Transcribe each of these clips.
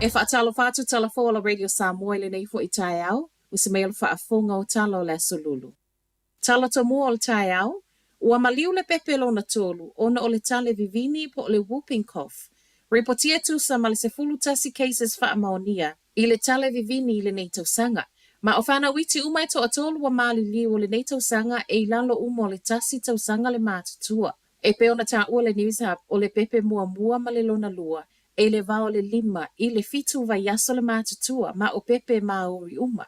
E faatalofa atu tala fou o le Radio Samoa i lenei foi taeao, usi mai o le faafofoga o tala o le Aso Lulu. Tala tomua o le taeao, ua maliu le pepe lona tolu ona o le tale vivini po o le whooping cough. Ripotia e tusa ma le 11 cases faamaonia i le tale vivini i lenei tausaga. Ma o fanau iti uma e toatolu ua maliliu o lenei tausaga e i lalo uma o le tasi tausaga le matutua. E pei ona taua le Newshub o le pepe muamua ma le lona lua e i le va o le 5 i le 7 vaiaso le matutua ma o pepe Māori uma.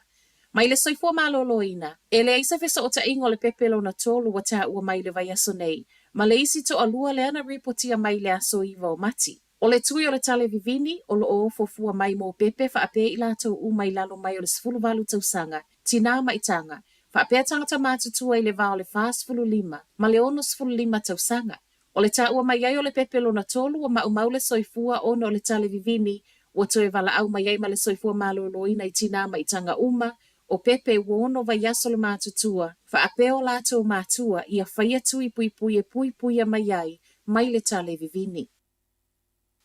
Mai le soifua maloloina, e leai se fesootaiga o le pepe lona tolu ua taua mai i le vaiaso nei, ma le isi toalua lea na ripotia mai i le aso 9 o Mati. O le tui o le tale vivini, o lo o fuafua mai mo pepe faapea i latou uma i lalo mai o le 18 tausaga, tinā ma itaga, faapea tagata matutua i le va o le 45 ma le 65 tausaga. O le taua mai ai o le pepe lona tolu ua maumau le soifua ona o le tale vivini ua toe valaau mai ai ma le soifua maloloina i tinā ma itaga uma o pepe ua ono vaiaso le matutua, faapea o latou matua ia faia tui puipui e puipuia mai ai mai le tale vivini.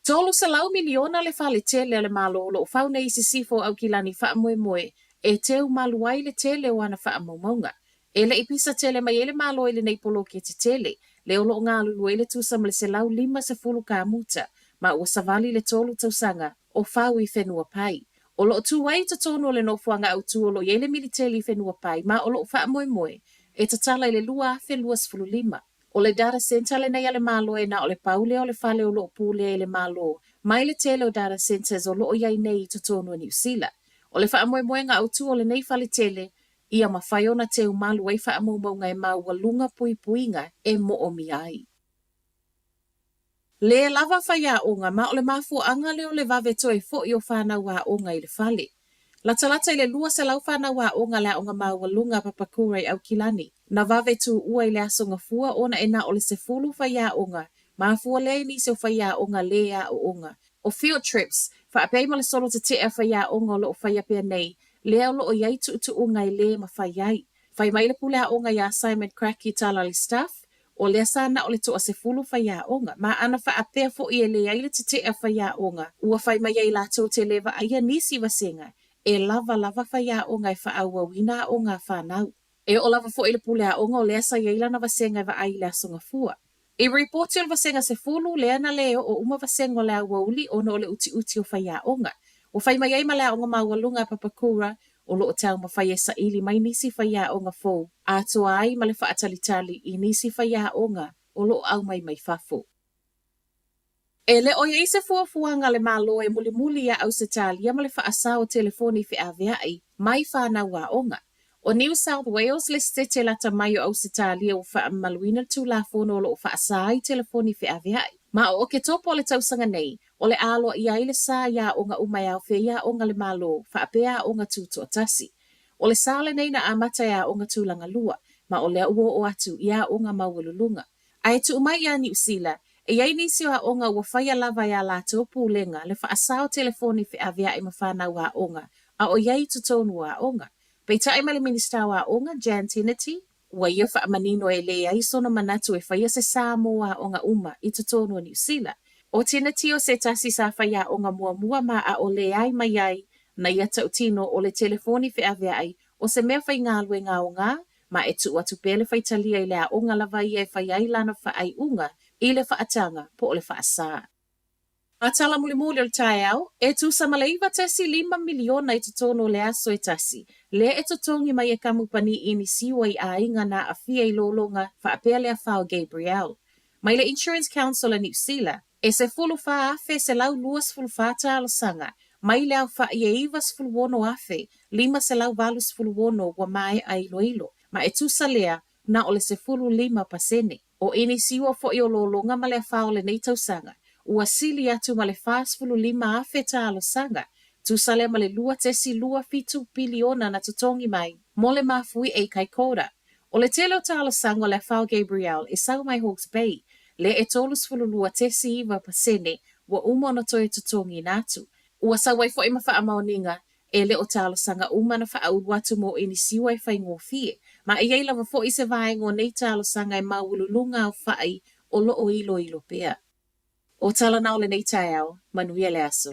300 miliona le fale tele a le Malo o lo o fau nei i sisifo o Aukilani faamoemoe e teu malu ai le tele o ana faamaumauga. E le i pisa tele mai ai le Malo i lenei poloketi tele, lea o lo o galulue ai le tusa ma le 150 kamuta, ma ua savali le tolu tausaga o fau i Whenuapai. O lo o tū ai i totonu o le nofoaga autu o lo o i ai le militeli i Whenuapai ma o lo o faamoemoe e tatala i le 2025. O le data centre lenei a le Malo e na o le pau lea o le fale o lo o pulea e le Malo mai le tele o data centres o lo o i ai nei i totonu o Niu Sila. O le faamoemoega autu o lenei fale tele, ia mafai ona teu malu ai faamaumauga e maualuga puipuiga e moomia ai. Lē lava faiaoga ma o le mafuaaga lea o le vave toe foi o fanau aoga i le fale. Latalata i le 200 fanau aoga a le Aoga Maualuga a Papakura i Aukilani na vave tuua i le Aso Gafua ona e na o le 10 faiaoga, mafua lea i nisi o faiaoga lē aooga. O field trips, faapea ai ma le solo tetee a faiaoga o lo o faia pea nei, lea o lo o i ai tuutuuga e lē mafai ai. Fai mai le pule aoga iā Simon Crack i tala a le staff, O lea sa na o le toasefulu faiaoga, ma ana faapea foi e leai le tetee a faiaoga, ua fai mai ai latou te le vaaia nisi vasega, e lava lava faiaoga e faaauauina aoga a fanau. E oo lava foi i le pule aoga o lea sa i ai lana vasega e vaai i le Aso Gafua. I ripoti o le vasega sefulu, lea na le oo uma vasega o le aoauli ona o le utiuti o faiaoga. Ua fai mai ai ma le aoga maualuga a Papakura, o lo o taumafai e saili mai nisi faiaoga fou, atoa ai ma le faatalitali i nisi faiaoga o lo o aumai mai fafo. E le o i ai se fuafuaga a le Malo e mulimuli iā Ausetalia ma le faasa o telefoni feaveai mai fanau aoga. O New South Wales le setete lata mai o Ausetalia ua faamamaluina le Tulafono o lo o faasa ai telefoni feaveai. Ma o Oketopa o le tausaga nei, O le a aloaia ai le sa i aoga uma e aofia ai aoga a le Malo, faapea aoga tutoatasi. O le sa lenei na amata e aoga tulaga lua, ma o lea ua oo atu i aoga maualuluga. A e tuu mai iā Niu Sila, e i ai nisi o aoga ua faia lava e a latou pulega le faasa o telefoni feaveai ma fanau aoga a o i ai i totonu o aoga. Peitai mai le Minisita o Aoga, Jan Tinetti, Ua ia faamanino e leai sona manatu e faia se sa mo aoga uma i totonu o Niu Sila. O Tineti o se tasi sa fai aoga muamua ma aʻole ai mai ai na ia tautino o le telefoni feaveai o se mea faigaluega aoga ma e tuu atu pea le faitalia i le aoga lava ia e fai ai lana faaiuga i le faataga po o le faasa. A tala mulimuli o le taeao, e tusa ma le 9.5 miliona i totonu o le aso e tasi, lea e totogi mai e kamupani inisiua i aiga na aafia i lologa faapea le afa o Gabrielle. Mai le Insurance Council a Niu Sila, e 14,124 talosaga mai le aofa'i e 96,586 ua maea iloilo, ma e tusa lea na o le 15%. O inisiua foi o lologa ma le afa o lenei tausaga, ua sili atu ma le 45,000 talosaga, tusa lea ma le 2.27 piliona na totogi mai mo le mafuie i Kaikoura. O le tele o talosaga o le afa o Gabrielle e sau mai Hawke's Bay, lea e 32.9% ua uma ona toe totogiina atu. Ua sau ai foi ma faamaoniga E le o talosaga uma na faaulu atu mo inisiua e faigofie, ma e i ai lava foi se vaega o nei talosaga e maualuluga aofa'i o lo o iloilo pea. O tala na o lenei taeao, manuia le aso.